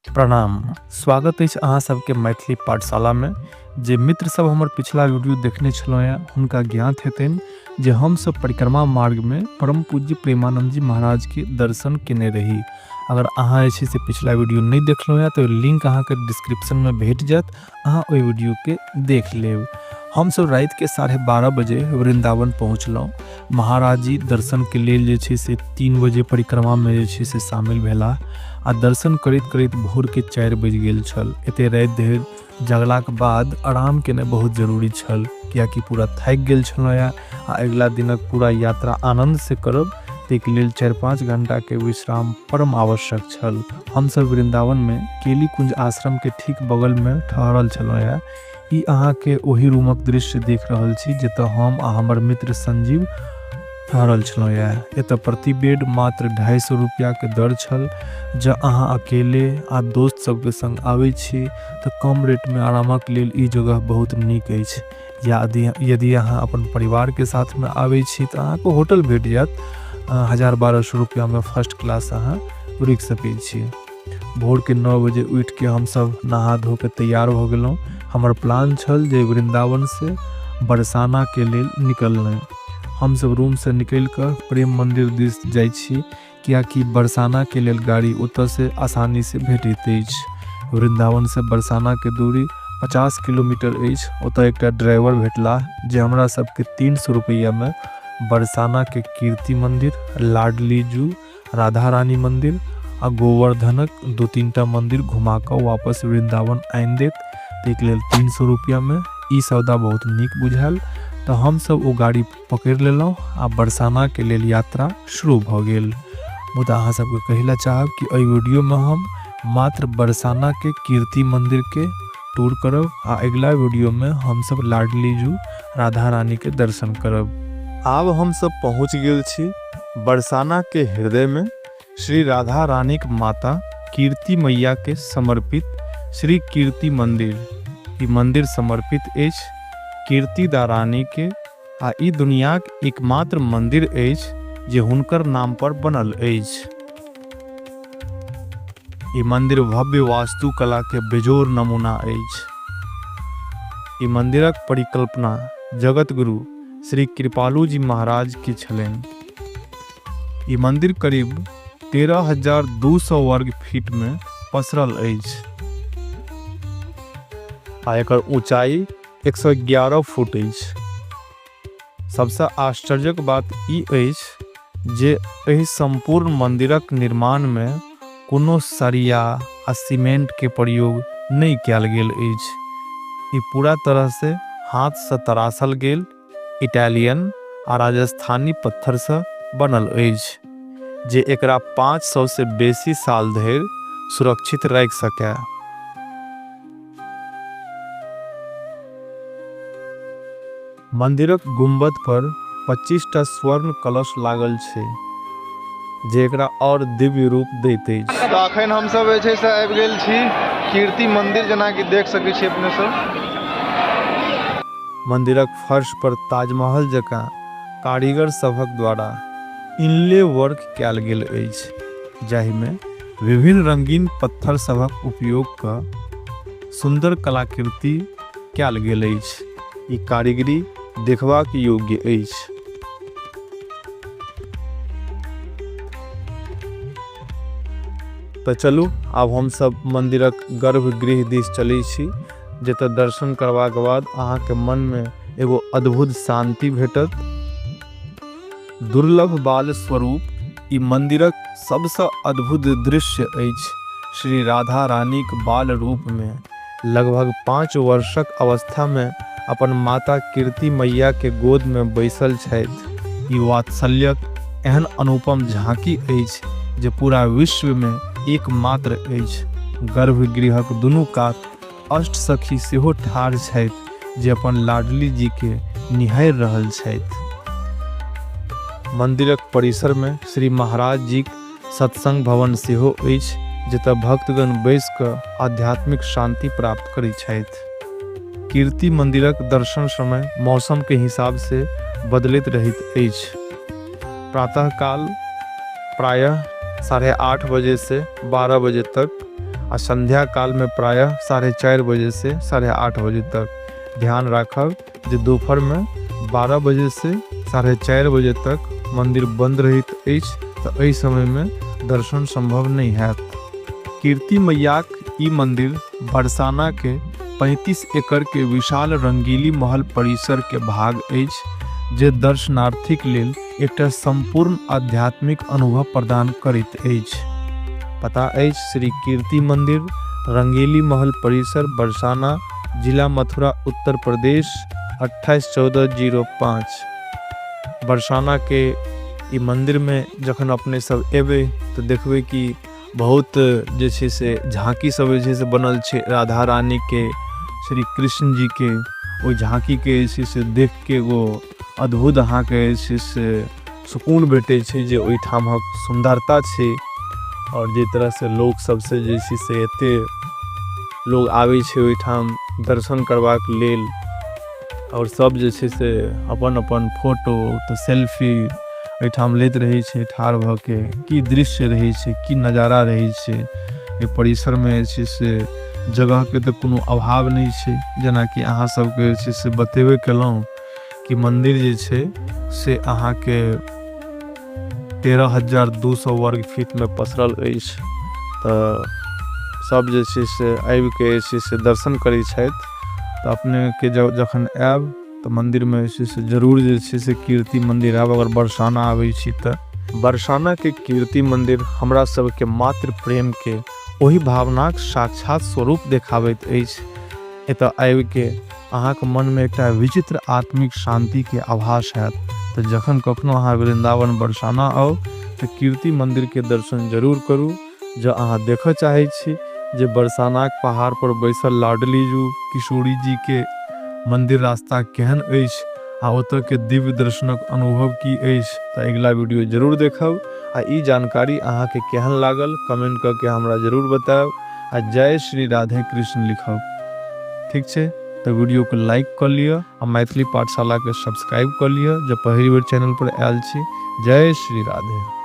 प्रणाम, स्वागत अछि अहाँ सबके मैथिली पाठशालामे। जे मित्र सब हमर पिछला वीडियो देखने छलहुँ हँ हुनका ज्ञात हेतनि जे हम सब परिक्रमा मार्गमे परम पूज्य प्रेमानंद जी महाराज के दर्शन केने रही। अगर अहाँ जे छै से पिछला वीडियो नहि देखलहुँ हँ तऽ लिंक अहाँके डिस्क्रिप्शनमे भेट जायत, अहाँ ओहि वीडियोके देख लेब। हम सब रातिके 12:30 बजे वृंदावन पहुँचलहुँ। महाराज जी दर्शनके लेल जे छै से 3 बजे परिक्रमामे जे छै से शामिल भेलाह आ दर्शन करैत करैत भोरके 4 बजि गेल छल। एते राति धरि जगलाके बाद आराम केनाइ बहुत जरूरी छल, कियाकि पूरा थाकि गेल छलहुँ आ अगिला दिनक पूरा यात्रा आनंद से करब, ताहिके लेल 4-5 घंटाके विश्राम परम आवश्यक छल। हमसब वृंदावनमे केली कुंज आश्रमके ठीक बगलमे ठहरल छलहुँ हँ। ई अहाँके ओहि रूमक दृश्य देख रहल छी जतऽ हम आ हमर मित्र संजीव ठहरल छलहुँ हँ। एतऽ प्रति बेड मात्र 250 रुपैआके दर छल। जँ अहाँ अकेले आ दोस्त सबके संग आबै छी तऽ कम रेटमे आरामक लेल ई जगह बहुत नीक अछि। या यदि अहाँ अपन परिवारके साथमे आबै छी तऽ अहाँके होटल भेट जायत, 1000-1200 रुपैआमे फर्स्ट क्लास अहाँ रुकि सकै छी। भोरके 9 बजे उठिके हमसब नहा धो के तैयार भऽ गेलहुँ। हमर प्लान छल जे वृंदावन से बरसानाके लेल निकलनाइ। हमसब रूमसँ निकलि कऽ प्रेम मंदिर दिस जाइ छी, कियाकि बरसानाके लेल गाड़ी ओतऽसँ आसानीसँ भेटैत अछि। वृंदावनसँ बरसानाके दूरी 50 किलोमीटर अछि। ओतऽ एकटा ड्राइवर भेटलाह जे हमरा सबके 300 रुपैआमे बरसानाके कीर्ति मंदिर, लाडली जू, राधा रानी मंदिर आ गोवर्धनक 2-3 टा मंदिर घुमा कऽ वापस वृंदावन आनि देत। ताहिके लेल 300 रुपैआमे ई सौदा बहुत नीक बुझायल, तऽ हमसब ओ गाड़ी पकड़ि लेलहुँ आ बरसानाके लेल यात्रा शुरू भऽ गेल। मुदा अहाँ सबके कहै लए चाहब कि एहि वीडियोमे हम मात्र बरसानाके कीर्ति मंदिरके टूर करब आ अगिला वीडियोमे हमसब लाडली जू राधा रानीके दर्शन करब। आब हमसब पहुँच गेल छी बरसाना के हृदय में श्री राधा रानीक माता कीर्ति मैया के समर्पित श्री कीर्ति मंदिर। ई मंदिर समर्पित अछि कीर्तिदा रानी के आ ई दुनियाक एकमात्र मंदिर अछि जे हुनकर नाम पर बनल अछि। ई मंदिर भव्य वास्तुकला के बेजोड़ नमूना अछि। ई मंदिरक परिकल्पना जगत गुरु श्री कृपालु जी महाराज के छलनि। ई मंदिर करीब 13,200 वर्ग फीट में पसरल अछि आ एकर ऊंचाई 111 फुट अछि। सबसँ आश्चर्यक बात ई अछि जे एहि सम्पूर्ण मंदिरक निर्माण में कोनो सरिया आ सीमेंट के प्रयोग नहि कयल गेल अछि। ई पूरा तरह से हाथ से तराशल गेल इटालियन आ राजस्थानी पत्थर से बनल अछि, जे एकरा 500 से बेसी साल धरि सुरक्षित राखि सकय। मंदिरक गुंबद पर 25 टा स्वर्ण कलश लागल छै, जे एकरा और दिव्य रूप दैत अछि। तऽ अखन हमसब जे छै से आबि गेल छी कीर्ति मंदिर, जेनाकि देख सकै छी अपने सब। मंदिरक फर्श पर ताजमहल जकाँ कारीगर सभक द्वारा इनले वर्क कयल गेल अछि, जाहिमे विभिन्न रंगीन पत्थर सभक उपयोग कऽ सुन्दर कलाकृति कयल गेल अछि। ई कारीगरी देखबाक योग्य अछि। तऽ चलू आब हमसब मंदिरक गर्भगृह दिस चलै छी, जतऽ दर्शन करबाक बाद अहाँके मनमे एगो अद्भुत शांति भेटत। दुर्लभ बाल स्वरूप ई मंदिरक सबसँ अद्भुत दृश्य अछि। श्री राधा रानीक बाल रूप में लगभग 5 वर्षक अवस्था में अपन माता कीर्ति मैया के गोद में बैसल छथि। ई वात्सल्यक एहन अनुपम झांकी अछि जे पूरा विश्व में एकमात्र अछि। गर्भगृहक दुनू कात अष्ट सखी सेहो ठाढ़ छथि जे अपन लाडली जी के निहारि रहल छथि। मंदिरक परिसर में श्री महाराज जीक सत्संग भवन सेहो अछि, जतऽ भक्तगण बैस कऽ आध्यात्मिक शांति प्राप्त करैत छथि। कीर्ति मंदिरक दर्शन समय मौसम के हिसाब से बदलैत रहैत अछि। प्रातःकाल प्रायः 8:30 बजे से 12 बजे तक आ संध्या कालमे प्रायः 4:30 बजेसँ 8:30 बजे तक। ध्यान राखब जे दोपहरमे 12 बजेसँ 4:30 बजे तक मंदिर बंद रहैत अछि, तऽ एहि समयमे दर्शन संभव नहि हैत। कीर्ति मैयाक ई मंदिर बरसाना के 35 एकड़ के विशाल रंगीली महल परिसर के भाग अछि, जे दर्शनार्थीक लेल एकटा सम्पूर्ण आध्यात्मिक अनुभव प्रदान करैत अछि। पता अछि श्री कीर्ति मंदिर, रंगीली महल परिसर, बरसाना, जिला मथुरा, उत्तर प्रदेश 281405। बरसाना के ई मंदिर में जखन अपने सब एबै तऽ देखबै कि बहुत जे छै से झांकी सब जे छै से बनल छै राधा रानी के, श्री कृष्ण जी के। ओहि झांकी के जे छै से देख के एगो अद्भुत अहाँके जे छै से सुकून भेटै छै जे ओहिठामक सुन्दरता छै। और जे तरह से लोग सबसे जे छै से एते लोग आबै छै ओहिठाम दर्शन करबाक लेल, और सब जे छै से अपन अपन फोटो तऽ सेल्फी एहिठाम लैत रहै छै ठाढ़ भऽ के। की दृश्य रहै छै, की नजारा रहै छै एहि परिसरमे जे छै से जगहके तऽ कोनो अभाव नहि छै। जेनाकि अहाँ सबके जे छै से बतेबे केलहुँ कि मंदिर जे छै से अहाँके 13,200 वर्ग फीट में पसरल अछि। तऽ सब जे छै से आबिके जे छै से दर्शन करै छथि। तऽ अपनेके जखन आयब तऽ मंदिरमे जे छै से जरूर जे छै से कीर्ति मंदिर आयब, अगर बरसाना आबै छी तऽ। बरसाना के कीर्ति मंदिर हमरा सबके मातृ प्रेम के ओहि भावनाक साक्षात स्वरूप देखाबैत अछि। एतऽ आबिके अहाँके मनमे एकटा विचित्र आत्मिक शांति के आभास हैत। तऽ जखन कखनो अहाँ वृंदावन बरसाना आउ तऽ कीर्ति मंदिर के दर्शन जरूर करू। जँ अहाँ देखऽ चाहै छी जे बरसानाक पहाड़ पर बैसल लाडली जू किशोरी जी के मंदिर रास्ता केहन अछि आ ओतऽ के दिव्य दर्शनक अनुभव की अछि, तऽ अगिला वीडियो जरूर देखब। आ ई जानकारी अहाँके केहन लागल कमेंट कऽ के हमरा जरूर बतायब आ जय श्री राधे कृष्ण लिखब। ठीक छै, तऽ वीडियो के लाइक कऽ लिअ आ मैथिली पाठशाला के सब्सक्राइब कऽ लिअ जब पहिल बेर चैनल पर आयल छी। जय श्री राधे।